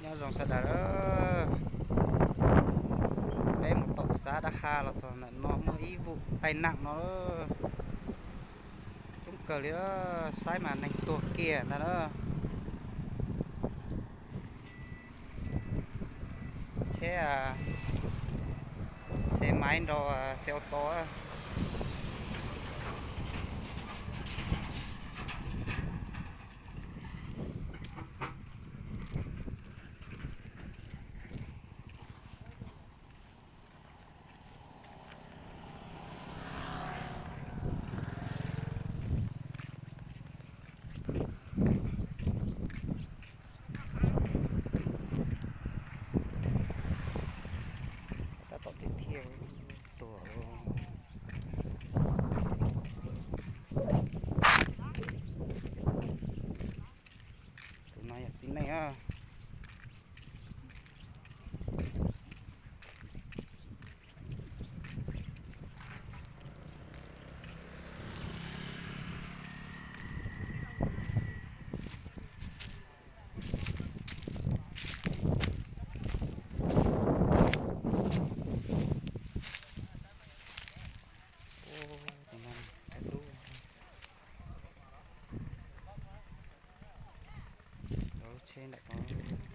Nyob zoo sawv daws, peb mus tom xav dab ha los txog ntawm no muaj ib vum tai nam no, coob kawg li, saib mas neeg tuag kiag ntag na. Tsheb xe maiv nrog xe ô tô. Tab tom tiag thiab, tuag. Tus no yog txiv neej. Tus no dub, lub tsheb ntawm no.